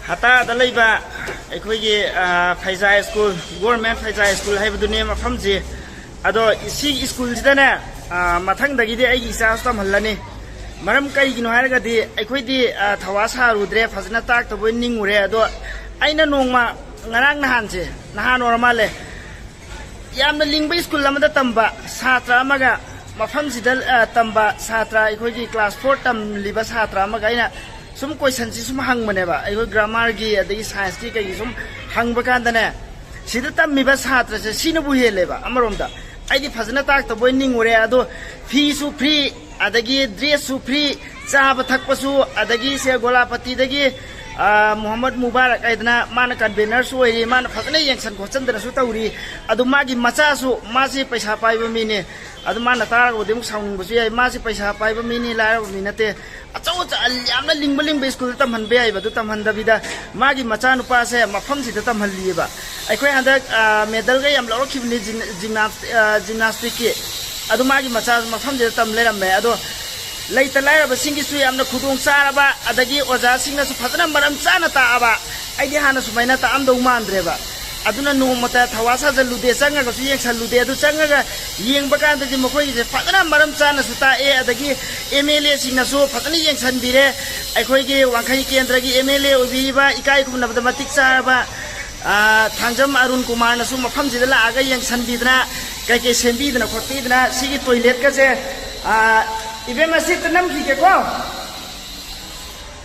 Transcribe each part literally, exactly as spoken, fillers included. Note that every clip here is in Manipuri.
ꯍꯇꯥꯗ ꯂꯩꯕ ꯑꯩꯈꯣꯏꯒꯤ, ꯑ, ꯐꯩꯖꯥ ꯁ꯭ꯀꯨꯜ, ꯒꯣꯔꯃꯦꯟ ꯐꯩꯖꯥ ꯁ꯭ꯀꯨꯜ ꯍꯥꯏꯕꯗꯨꯅꯦ ꯃꯐꯝꯁꯤ꯫ ꯑꯗꯣ ꯁꯤ ꯁ꯭ꯀꯨꯜꯁꯤꯗꯅꯦ, ꯑ, ꯃꯊꯪꯗꯒꯤꯗꯤ ꯑꯩꯒꯤ ꯏꯆꯥꯁꯨ ꯇꯝꯍꯜꯂꯅꯤ꯫ ꯃꯔꯝ ꯀꯩꯒꯤꯅꯣ ꯍꯥꯏꯔꯒꯗꯤ ꯑꯩꯈꯣꯏꯗꯤ, ꯑ, ꯊꯧꯋꯥ ꯁꯥꯔꯨꯗ꯭ꯔꯦ, ꯐꯖꯅ ꯇꯥꯛꯇꯕꯣꯏ ꯅꯤꯡꯉꯨꯔꯦ꯫ ꯑꯗꯣ ꯑꯩꯅ ꯅꯣꯡꯃ, ꯉꯔꯥꯡ ꯅꯍꯥꯟꯁꯦ, ꯅꯍꯥꯟ ꯑꯣꯏꯔ ꯃꯥꯜꯂꯦ, ꯌꯥꯝꯅ ꯂꯤꯡꯕ ꯁ꯭ꯀꯨꯜ ꯑꯃꯗ ꯇꯝꯕ ꯁꯥꯇ꯭ꯔ ꯑꯃꯒ, ꯃꯐꯝꯁꯤꯗ, ꯑ, ꯇꯝꯕ ꯁꯥꯇ꯭ꯔ, ꯑꯩꯈꯣꯏꯒꯤ class four ꯇꯝꯂꯤꯕ ꯁꯥꯇ꯭ꯔ ꯑꯃꯒ ꯑꯩꯅ ꯁꯨꯝ questionꯁꯤ ꯁꯨꯝ ꯍꯪꯕꯅꯦꯕ, ꯑꯩꯈꯣꯏ grammarꯒꯤ ꯑꯗꯒꯤ scienceꯀꯤ ꯀꯩꯒꯤ ꯁꯨꯝ ꯍꯪꯕ ꯀꯥꯟꯗꯅꯦ, ꯁꯤꯗ ꯇꯝꯃꯤꯕ ꯁꯥꯇ꯭ꯔꯁꯦ ꯁꯤꯅꯕꯨ ꯍꯦꯜꯂꯦꯕ꯫ ꯑꯃꯔꯣꯝꯗ ꯑꯩꯗꯤ ꯐꯖꯅ ꯇꯥꯛꯇꯕꯣꯏ ꯅꯤꯡꯉꯨꯔꯦ꯫ ꯑꯗꯣ feeꯁꯨ free, ꯑꯗꯒꯤ dressꯁꯨ free, ꯆꯥꯕ ꯊꯛꯄꯁꯨ, ꯑꯗꯒꯤ ꯁꯦ ꯒꯣꯂꯥꯄꯇꯤꯗꯒꯤ, ꯑ, ꯃꯨꯍꯝꯃꯗ ꯃꯨꯕꯥꯔꯛ ꯍꯥꯏꯗꯅ ꯃꯥꯅ convenerꯁꯨ ꯑꯣꯏꯔꯤ, ꯃꯥꯅ ꯐꯖꯅ ꯌꯦꯡꯁꯟ ꯈꯣꯠꯆꯟꯗꯅꯁꯨ ꯇꯧꯔꯤ꯫ ꯑꯗꯨ ꯃꯥꯒꯤ ꯃꯆꯥꯁꯨ, ꯃꯥꯁꯤ ꯄꯩꯁꯥ ꯄꯥꯏꯕ ꯃꯤꯅꯤ꯫ ꯑꯗꯨ ꯃꯥꯅ ꯇꯥꯔꯒꯕꯨꯗꯤ ꯑꯃꯨꯛ ꯁꯥꯎꯅꯤꯡꯕꯁꯨ ꯌꯥꯏ꯫ ꯃꯥꯁꯤ ꯄꯩꯁꯥ ꯄꯥꯏꯕ ꯃꯤꯅꯤ, ꯂꯥꯏꯔꯕ ꯃꯤ ꯅꯠꯇꯦ꯫ ꯑꯆꯧ ꯑꯆꯧ, ꯌꯥꯝꯅ ꯂꯤꯡꯕ ꯂꯤꯡꯕ ꯁ꯭ꯀꯨꯜꯗ ꯇꯝꯍꯟꯕ ꯌꯥꯏꯕ꯫ ꯑꯗꯨ ꯇꯝꯍꯟꯗꯕꯤꯗ ꯃꯥꯒꯤ ꯃꯆꯥꯅꯨꯄꯥꯁꯦ ꯃꯐꯝꯁꯤꯗ ꯇꯝꯍꯜꯂꯤꯑꯕ꯫ ꯑꯩꯈꯣꯏ ꯍꯟꯗꯛ, ꯑ, medalꯒ ꯌꯥꯝ ꯂꯧꯔꯛꯈꯤꯕꯅꯤ ꯖꯤꯝ-, gymnas-, ꯑ, gymnasticꯀꯤ꯫ ꯑꯗꯨ ꯃꯥꯒꯤ ꯃꯆꯥꯁꯨ ꯃꯐꯝꯁꯤꯗ ꯇꯝ ꯂꯩꯔꯝꯃꯦ꯫ ꯑꯗꯣ ꯂꯩꯇ ꯂꯥꯏꯔꯕꯁꯤꯡꯒꯤꯁꯨ ꯌꯥꯝꯅ ꯈꯨꯗꯣꯡ ꯆꯥꯔꯕ, ꯑꯗꯒꯤ ꯑꯣꯖꯥꯁꯤꯡꯅꯁꯨ ꯐꯖꯅ ꯃꯔꯝ ꯆꯥꯅ ꯇꯥꯛꯑꯕ꯫ ꯑꯩꯗꯤ ꯍꯥꯟꯅ ꯁꯨꯃꯥꯏꯅ ꯇꯥꯛꯑꯝꯗꯧ ꯃꯥꯟꯗ꯭ꯔꯦꯕ꯫ ꯑꯗꯨꯅ ꯅꯣꯡꯃꯇ ꯊꯧꯋꯥ ꯁꯥꯖꯜꯂꯨꯗꯦ, ꯆꯪꯉꯒꯁꯨ ꯌꯦꯡꯁꯜꯂꯨꯗꯦ꯫ ꯑꯗꯨ ꯆꯪꯉꯒ ꯌꯦꯡꯕ ꯀꯥꯟꯗꯗꯤ ꯃꯈꯣꯏꯒꯤꯁꯦ ꯐꯖꯅ ꯃꯔꯝ ꯆꯥꯅꯁꯨ ꯇꯥꯛꯑꯦ, ꯑꯗꯒꯤ MLAꯁꯤꯡꯅꯁꯨ ꯐꯖꯅ ꯌꯦꯡꯁꯟꯕꯤꯔꯦ꯫ ꯑꯩꯈꯣꯏꯒꯤ ꯋꯥꯡꯈꯩ ꯀꯦꯟꯗ꯭ꯔꯒꯤ MLA ꯑꯣꯏꯕꯤꯔꯤꯕ, ꯏꯀꯥꯏ ꯈꯨꯝꯅꯕꯗ ꯃꯇꯤꯛ ꯆꯥꯔꯕ, ꯑ, ꯊꯥꯡꯖꯝ ꯑꯔꯨꯟ ꯀꯨꯃꯥꯔꯅꯁꯨ ꯃꯐꯝꯁꯤꯗ ꯂꯥꯛꯑꯒ ꯌꯦꯡꯁꯟꯕꯤꯗꯅ, ꯀꯩꯀꯩ ꯁꯦꯝꯕꯤꯗꯅ ꯈꯣꯠꯄꯤꯗꯅ, ꯁꯤꯒꯤ toiletꯀꯁꯦ, ꯑ, ꯏꯕꯦꯝꯃ, ꯁꯤꯠꯇ ꯅꯝꯈꯤꯒꯦꯀꯣ꯫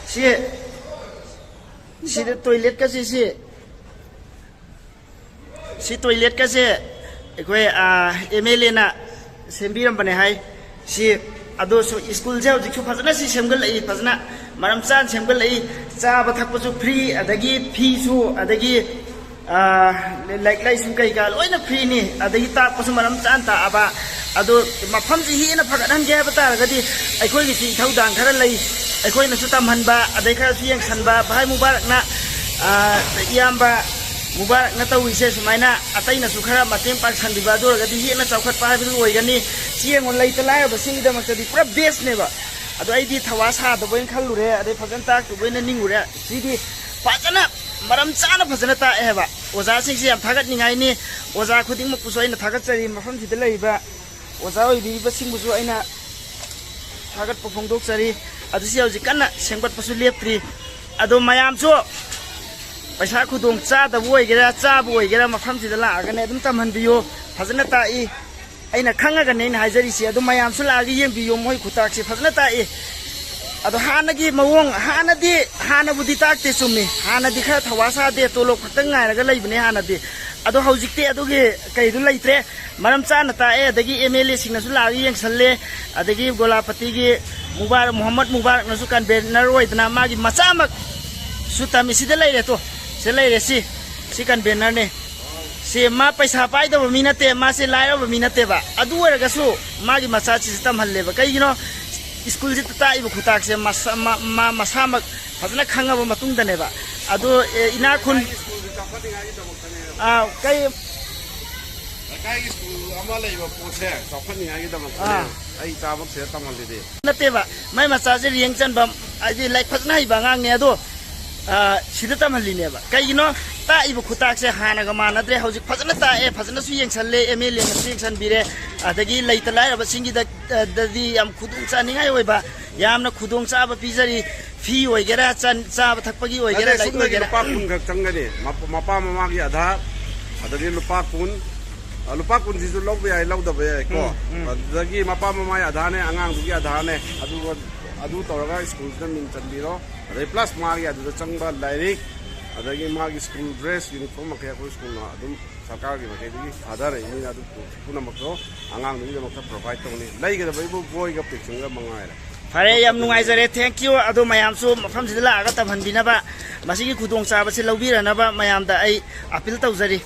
ꯁꯤ, ꯁꯤꯗ toiletꯀꯁꯦ, ꯁꯤ, ꯁꯤ toiletꯀꯁꯦ ꯑꯩꯈꯣꯏ, ꯑ, MLAꯅ ꯁꯦꯝꯕꯤꯔꯝꯕꯅꯦ ꯍꯥꯏ꯫ ꯁꯤ, ꯑꯗꯨꯁꯨ ꯁ꯭ꯀꯨꯜꯁꯦ ꯍꯧꯖꯤꯛꯁꯨ ꯐꯖꯅ ꯁꯤ ꯁꯦꯝꯒꯠꯂꯛꯏ, ꯐꯖꯅ ꯃꯔꯝ ꯆꯥꯅ ꯁꯦꯝꯒꯠꯂꯛꯏ꯫ ꯆꯥꯕ ꯊꯛꯄꯁꯨ free, ꯑꯗꯒꯤ feeꯁꯨ, ꯑꯗꯒꯤ, ꯑ, ꯂꯥꯏꯔꯤꯛ ꯂꯥꯏꯁꯨ ꯀꯩꯀꯥ ꯂꯣꯏꯅ freeꯅꯤ, ꯑꯗꯒꯤ ꯇꯥꯛꯄꯁꯨ ꯃꯔꯝ ꯆꯥꯅ ꯇꯥꯛꯑꯕ꯫ ꯑꯗꯣ ꯃꯐꯝꯁꯤ ꯍꯦꯟꯅ ꯐꯒꯠꯍꯟꯒꯦ ꯍꯥꯏꯕ ꯇꯥꯔꯒꯗꯤ ꯑꯩꯈꯣꯏꯒꯤꯁꯨ ꯏꯊꯧꯗꯥꯡ ꯈꯔ ꯂꯩ꯫ ꯑꯩꯈꯣꯏꯅꯁꯨ ꯇꯝꯍꯟꯕ, ꯑꯗꯩ ꯈꯔꯁꯨ ꯌꯦꯡꯁꯟꯕ꯫ ꯚꯥꯏ ꯃꯨꯕꯥꯔꯛꯅ, ꯑ, ꯏꯌꯥꯝꯕ ꯃꯨꯕꯥꯔꯛꯅ ꯇꯧꯔꯤꯁꯦ ꯁꯨꯃꯥꯏꯅ ꯑꯇꯩꯅꯁꯨ ꯈꯔ ꯃꯇꯦꯡ ꯄꯥꯡꯁꯟꯕꯤꯕ, ꯑꯗꯨ ꯑꯣꯏꯔꯒꯗꯤ ꯍꯦꯟꯅ ꯆꯥꯎꯈꯠꯄ ꯍꯥꯏꯕꯗꯨ ꯑꯣꯏꯒꯅꯤ꯫ ꯁꯤ ꯌꯦꯡꯉꯣ, ꯂꯩꯇ ꯂꯥꯏꯔꯕꯁꯤꯡꯒꯤꯗꯃꯛꯇꯗꯤ ꯄꯨꯔꯥ bestꯅꯦꯕ꯫ ꯑꯗꯣ ꯑꯩꯗꯤ ꯊꯧꯋꯥ ꯁꯥꯗꯕ ꯑꯣꯏꯅ ꯈꯜꯂꯨꯔꯦ, ꯑꯗꯩ ꯐꯖꯅ ꯇꯥꯛꯇꯕ ꯑꯣꯏꯅ ꯅꯤꯡꯉꯨꯔꯦ꯫ ꯁꯤꯗꯤ ꯐꯖꯅ, ꯃꯔꯝ ꯆꯥꯅ ꯐꯖꯅ ꯇꯥꯛꯑꯦ ꯍꯥꯏꯕ꯫ ꯑꯣꯖꯥꯁꯤꯡꯁꯦ ꯌꯥꯝ ꯊꯥꯒꯠꯅꯤꯡꯉꯥꯏꯅꯤ꯫ ꯑꯣꯖꯥ ꯈꯨꯗꯤꯡꯃꯛꯄꯨꯁꯨ ꯑꯩꯅ ꯊꯥꯒꯠꯆꯔꯤ, ꯃꯐꯝꯁꯤꯗ ꯂꯩꯔꯤꯕ ꯑꯣꯖꯥ ꯑꯣꯏꯕꯤꯔꯤꯕꯁꯤꯡꯕꯨꯁꯨ ꯑꯩꯅ ꯊꯥꯒꯠꯄ ꯐꯣꯡꯗꯣꯛꯆꯔꯤ꯫ ꯑꯗꯨꯁꯨ ꯍꯧꯖꯤꯛ ꯀꯟꯅ ꯁꯦꯝꯒꯠꯄꯁꯨ ꯂꯦꯞꯇ꯭ꯔꯤ꯫ ꯑꯗꯣ ꯃꯌꯥꯝꯁꯨ ꯄꯩꯁꯥ ꯈꯨꯗꯣꯡ ꯆꯥꯗꯕ ꯑꯣꯏꯒꯦꯔꯥ, ꯆꯥꯕ ꯑꯣꯏꯒꯦꯔꯥ, ꯃꯐꯝꯁꯤꯗ ꯂꯥꯛꯑꯒꯅꯦ ꯑꯗꯨꯝ ꯇꯝꯍꯟꯕꯤꯌꯨ꯫ ꯐꯖꯅ ꯇꯥꯛꯏ꯫ ꯑꯩꯅ ꯈꯪꯉꯒꯅꯦ ꯑꯩꯅ ꯍꯥꯏꯖꯔꯤꯁꯦ꯫ ꯑꯗꯨ ꯃꯌꯥꯝꯁꯨ ꯂꯥꯛꯑꯒ ꯌꯦꯡꯕꯤꯌꯨ, ꯃꯣꯏ ꯈꯨꯇꯥꯛꯁꯦ ꯐꯖꯅ ꯇꯥꯛꯏ꯫ ꯑꯗꯣ ꯍꯥꯟꯅꯒꯤ ꯃꯑꯣꯡ, ꯍꯥꯟꯅꯗꯤ, ꯍꯥꯟꯅꯕꯨꯗꯤ ꯇꯥꯛꯇꯦ, ꯆꯨꯝꯃꯤ, ꯍꯥꯟꯅꯗꯤ ꯈꯔ ꯊꯧꯋꯥ ꯁꯥꯗꯦ, ꯇꯣꯂꯣꯞ ꯈꯛꯇꯪ ꯉꯥꯏꯔꯒ ꯂꯩꯕꯅꯦ ꯍꯥꯟꯅꯗꯤ꯫ ꯑꯗꯣ ꯍꯧꯖꯤꯛꯇꯤ ꯑꯗꯨꯒꯤ ꯀꯩꯗꯨ ꯂꯩꯇ꯭ꯔꯦ, ꯃꯔꯝ ꯆꯥꯅ ꯇꯥꯛꯑꯦ꯫ ꯑꯗꯒꯤ ꯑꯦꯝ ꯑꯦꯜ ꯑꯦꯁꯤꯡꯅꯁꯨ ꯂꯥꯛꯑꯒ ꯌꯦꯡꯁꯜꯂꯦ, ꯑꯗꯒꯤ ꯒꯣꯂꯥꯄꯇꯤꯒꯤ ꯃꯨꯕꯥꯔꯛ, ꯃꯨꯍꯝꯃꯗ ꯃꯨꯕꯥꯔꯛꯅꯁꯨ ꯀꯟꯚꯦꯅꯔ ꯑꯣꯏꯗꯅ ꯃꯥꯒꯤ ꯃꯆꯥꯃꯛꯁꯨ ꯇꯝꯃꯤ꯫ ꯁꯤꯗ ꯂꯩꯔꯦ ꯇꯣ, ꯁꯤ ꯂꯩꯔꯦ, ꯁꯤ, ꯁꯤ ꯀꯟꯚꯦꯅꯔꯅꯦ꯫ ꯁꯤ ꯃꯥ ꯄꯩꯁꯥ ꯄꯥꯏꯗꯕ ꯃꯤ ꯅꯠꯇꯦ, ꯃꯥꯁꯦ ꯂꯥꯏꯔꯕ ꯃꯤ ꯅꯠꯇꯦꯕ꯫ ꯑꯗꯨ ꯑꯣꯏꯔꯒꯁꯨ ꯃꯥꯒꯤ ꯃꯆꯥꯁꯤꯁꯨ ꯇꯝꯍꯜꯂꯦꯕ꯫ ꯀꯩꯒꯤꯅꯣ? ꯁ꯭ꯀꯨꯜꯁꯤꯗ ꯇꯥꯛꯏꯕ ꯈꯨꯇꯥꯛꯁꯦ ꯃꯁꯥ-, ꯃꯥ, ꯃꯥ ꯃꯁꯥꯃꯛ ꯐꯖꯅ ꯈꯪꯉꯕ ꯃꯇꯨꯡꯗꯅꯦꯕ꯫ ꯑꯗꯣ, ꯑꯦ, ꯏꯅꯥꯛ ꯈꯨꯟ-, ꯁ꯭ꯀꯨꯜꯁꯦ ꯆꯥꯎꯈꯠꯅꯤꯡꯉꯥꯏꯒꯤꯗꯃꯛꯇꯅꯦꯕ꯫ ꯑꯥ, ꯀꯩ ꯂꯩꯀꯥꯏꯒꯤ ꯁ꯭ꯀꯨꯜ ꯑꯃ ꯂꯩꯕ ꯄꯣꯠꯁꯦ ꯆꯥꯎꯈꯠꯅꯤꯡꯉꯥꯏꯒꯤꯗꯃꯛꯇꯅꯦ꯫ ꯑꯥ꯫ ꯑꯩ ꯏꯆꯥꯃꯛꯁꯤꯗ ꯇꯝꯍꯜꯂꯤꯗꯤ꯫ ꯅꯠꯇꯦꯕ, ꯃꯥꯏ ꯃꯆꯥꯁꯦ ꯔꯦꯡ ꯆꯟꯕ, ꯍꯥꯏꯗꯤ ꯂꯥꯏꯔꯤꯛ ꯐꯖꯅ ꯍꯩꯕ ꯑꯉꯥꯡꯅꯦ꯫ ꯑꯗꯣ, ꯑ, ꯁꯤꯗ ꯇꯝꯍꯜꯂꯤꯅꯦꯕ꯫ ꯀꯩꯒꯤꯅꯣ? ꯇꯥꯛꯏꯕ ꯈꯨꯇꯥꯛꯁꯦ ꯍꯥꯟꯅꯒ ꯃꯥꯟꯅꯗ꯭ꯔꯦ꯫ ꯍꯧꯖꯤꯛ ꯐꯖꯅ ꯇꯥꯛꯑꯦ, ꯐꯖꯅꯁꯨ ꯌꯦꯡꯁꯜꯂꯦ, ꯑꯦꯝ ꯑꯦꯜ ꯑꯦꯅꯁꯨ ꯌꯦꯡꯁꯟꯕꯤꯔꯦ꯫ ꯑꯗꯒꯤ ꯂꯩꯇ ꯂꯥꯏꯔꯕꯁꯤꯡꯒꯤꯗ, ꯑ, ꯗꯗꯤ ꯌꯥꯝ ꯈꯨꯗꯣꯡ ꯆꯥꯅꯤꯡꯉꯥꯏ ꯑꯣꯏꯕ, ꯌꯥꯝꯅ ꯈꯨꯗꯣꯡ ꯆꯥꯕ ꯄꯤꯖꯔꯤ꯫ ꯐꯤ ꯑꯣꯏꯒꯦꯔꯥ, ꯆꯥꯟ-, ꯆꯥꯕ ꯊꯛꯄꯒꯤ ꯑꯣꯏꯒꯦꯔꯥ, ꯅꯠꯇꯦ, ꯂꯥꯏꯔꯤꯛ ꯁꯣꯝꯗꯒꯤ ꯑꯣꯏꯒꯦꯔꯥ꯫ ꯂꯨꯄꯥ ꯀꯨꯟ ꯈꯛ ꯆꯪꯒꯅꯤ꯫ ꯃꯄ-, ꯃꯄꯥ ꯃꯃꯥꯒꯤ ꯑꯙꯥꯔ, ꯑꯗꯒꯤ ꯂꯨꯄꯥ ꯀꯨꯟ, ꯑ, ꯂꯨꯄꯥ ꯀꯨꯟꯁꯤꯁꯨ ꯂꯧꯕ ꯌꯥꯏ, ꯂꯧꯗꯕ ꯌꯥꯏꯀꯣ꯫ ꯎꯝ, ꯎꯝ꯫ ꯑꯗꯨꯗꯒꯤ ꯃꯄꯥ ꯃꯃꯥꯒꯤ ꯑꯙꯥꯔꯅꯦ, ꯑꯉꯥꯡꯗꯨꯒꯤ ꯑꯙꯥꯔꯅꯦ, ꯑꯗꯨꯒ ꯑꯗꯨ ꯇꯧꯔꯒ ꯁ꯭ꯀꯨꯜꯁꯤꯗ ꯃꯤꯡ ꯆꯟꯕꯤꯔꯣ꯫ ꯑꯗꯩ ꯄ꯭ꯂꯁ ꯃꯥꯒꯤ ꯑꯗꯨꯗ ꯆꯪꯕ ꯂꯥꯏꯔꯤꯛ, ꯑꯗꯒꯤ ꯃꯥꯒꯤ ꯁ꯭ꯀꯨꯜ ꯗ꯭ꯔꯦꯁ, ꯌꯨꯅꯤꯐꯣꯔꯝ ꯃꯈꯩ ꯑꯩꯈꯣꯏ ꯁ꯭ꯀꯨꯜꯅ ꯑꯗꯨꯝ ꯁꯔꯀꯥꯔꯒꯤ ꯃꯥꯏꯀꯩꯗꯒꯤ ꯊꯥꯗꯔꯛꯏꯅꯤꯅ ꯑꯗꯨ ꯄꯨꯝꯅꯃꯛꯇꯣ ꯑꯉꯥꯡꯗꯨꯒꯤꯗꯃꯛꯇ ꯄ꯭ꯔꯣꯚꯥꯏꯗ ꯇꯧꯅꯤ꯫ ꯂꯩꯒꯗꯕ ꯏꯕꯨ ꯕꯣꯏꯒ ꯄꯦꯟꯁꯤꯜꯒ ꯃꯉꯥꯏꯔꯦ꯫ ꯐꯔꯦ, ꯌꯥꯝ ꯅꯨꯡꯉꯥꯏꯖꯔꯦ, thank you꯫ ꯑꯗꯣ ꯃꯌꯥꯝꯁꯨ ꯃꯐꯝꯁꯤꯗ ꯂꯥꯛꯑꯒ ꯇꯝꯍꯟꯕꯤꯅꯕ, ꯃꯁꯤꯒꯤ ꯈꯨꯗꯣꯡꯆꯥꯕꯁꯤ ꯂꯧꯕꯤꯔꯅꯕ ꯃꯌꯥꯝꯗ ꯑꯩ ꯑꯄꯤꯜ ꯇꯧꯖꯔꯤ꯫